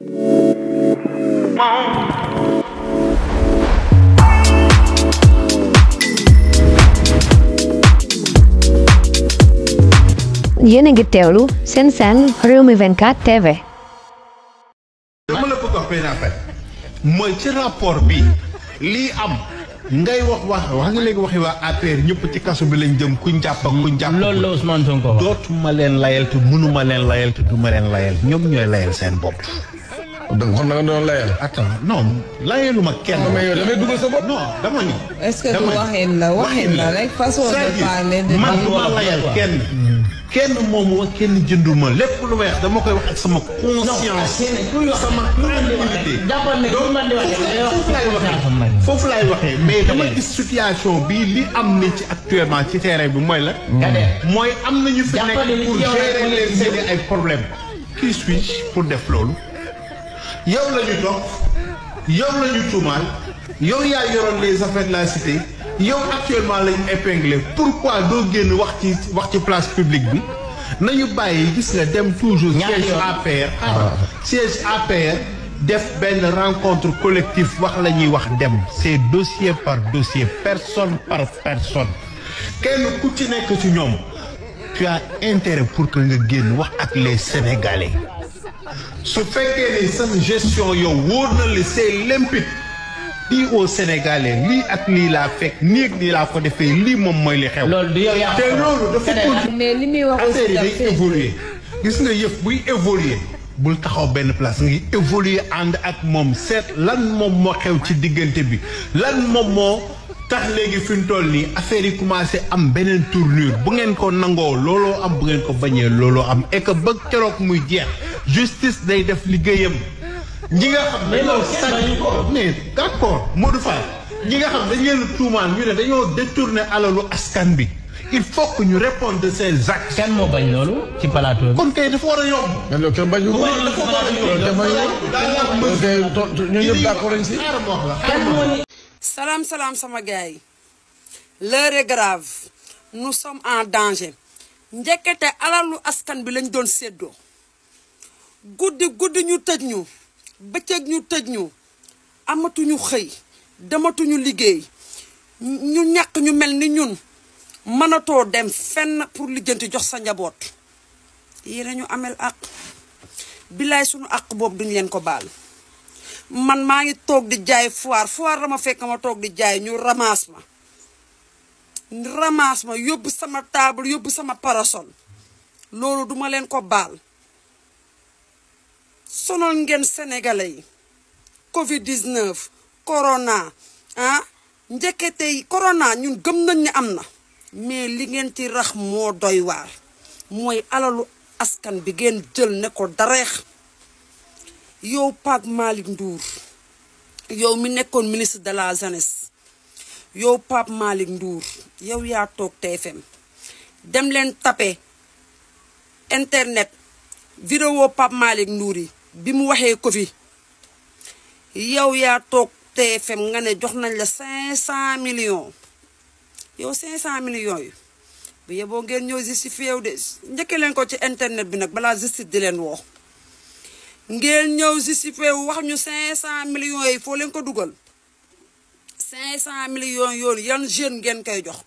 yéen a ngi teewlu seen Rewmi 24 TV. dama la bëgg a wax benn affaire mooy ci rapport bi lii am ngay wax nga léegi waxi waa APR ñëpp ci kaso bi lañ jëm kuñ jàpp ak kuñ jàpp. loolu la Ousmane Sonko wax. dootuma leen layal te mënuma leen layal te duma leen layal ñoom ñooy layal seen bopp. donc kon nga doon layal. attends non layaluma kenn. mais yow dafay dugal sa bopp. non dama ni. est-ce que du waxin la rek façon de parler de. man du ma layal kenn moomu kenn jënduma lépp lu may wax dama koy wax ak sama conscience. sama foofu laay waxee mais dama gis situation bi li am ni ci actuellement ci terrain bi mooy la. mooy am nañu fi nekk pour gérer leen seen ay problème. qui suis-je pour def loolu. yow la ñu toog yow la ñu tuumaal yow yaa yoroon les affaires de la cité yow actuellement lañu épinglé pourquoi doo génn wax ci place publique bi nañu bàyyi gis nga dem toujours siège APR def benn rencontre collective wax la ñuy wax dem c'est dossier par dossier personne par personne kenn ku ci nekk ci ñoom tu as intérêt pour que nga génn wax ak les Sénégalais su fekkee ni seen gestion yow wóor na li c'est limpide lii au Sénégalais lii ak lii laa fekk nii ak lii laa ko defee lii moom mooy li xew. loolu du yow yaa te loolu dafa mais li muy wax aussi day évoluer gis nga yëf buy évoluer bul taxaw benn place ngi évoluer ànd ak moom seet lan moom moo xew ci diggante bi lan moom moo tax léegi fi mu toll nii affaire yi commencé am beneen tournure bu ngeen ko nangoo looloo am bu ngeen ko bañee looloo am et que ba keroog muy jeex justice day def liggéeyam. ñi nga xam dañoo sàcc mais d'accord Modou Fall ñi nga xam dañ leen tuumaan ñu ne dañoo détourner alalu askan bi il faut que ñu répondre de ces actes. kan moo bañ loolu ci plateau bi. kon kay dafa war a yomb. mais loolu kenn bañu ko. dafa war a yomb. ñun ñëpp d'accord lañ si. salaam sama gars yi l'heure est grave nous sommes en danger njëkkate alalu askan bi lañ doon séddoo guddi ñu tëj ñu. bëccëg ñu tëj ñu amatuñu xëy dematuñu liggéey ñu ñàkk ñu mel ni ñun mënatoo dem fenn pour lijjanti jox sa njaboot yi nañu amel ak bilaay suñu ak boobu duñ leen ko baal man maa ngi toog di jaay foire dama fekk ma toog di jaay ñu ramasse ma yóbbu sama table yóbbu sama parasol loolu duma leen ko baal sonal ngeen sénégalais yi Covid 19 corona njëkkete yi corona ñun gëm nañ ne am na mais li ngeen ci rax moo doy waar mooy alalu askan bi ngeen jël ne ko dareex yow Pape Malick Ndour yow mi nekkoon ministre de la jeunesse yow Pape Malick Ndour yow yaa toog TFM dem leen taper internet vidéo Pape Malick Ndour yi bi mu waxee Covid yow yaa toog TFM nga ne jox nañ la 500 millions yow 500 millions yi bu yeboo ngeen ñëw justifié wu de njëkkee leen ko ci internet bi nag balaa justice di leen woo ngeen ñëw justifié wu wax ñu 500 millions yi foo leen ko dugal 500 millions yoonu yan jeune ngeen koy jox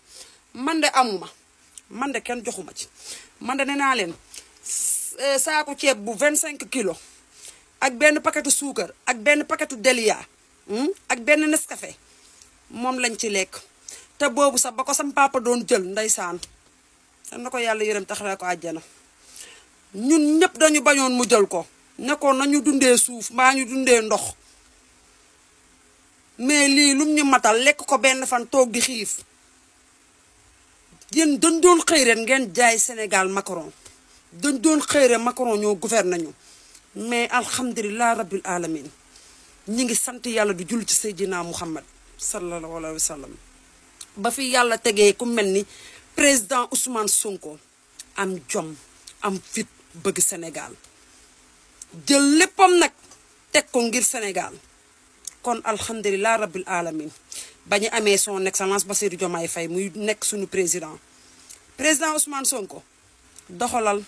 man de amuma man de kenn joxuma ci man de nee naa leen saako ceeb bu 25 kilos ak benn paquetu suukar ak benn paquetu Delia ak benn Nescafé moom lañ ci lekk te boobu sax ba ko sam papa doon jël ndeysaan na ko yàlla yërëm taxawee ko àjjana ñun ñëpp dañu bañoon mu jël ko nekkoon nañu dundee suuf mbaa ñu dundee ndox mais lii lum ñu matal lekk ko benn fan toog di xiif yéen dañ doon xëy ren ngeen jaay Sénégal Macron dañ doon xëy ren Macron ñoo gouverne ñu mais alhamdulilah rabbil alamin ñi ngi sant yàlla du jull ci Seydina Muhammad sallallahu alayhi wa sallam ba fi yàlla tegee ku mel ni président Ousmane Sonko am jom am fit bëgg Sénégal jël léppam nag teg ko ngir Sénégal kon alhamdulilah rabbil alamin ba ñu amee son excellence Bassirou Diomaye Faye muy nekk suñu président Ousmane Sonko doxalal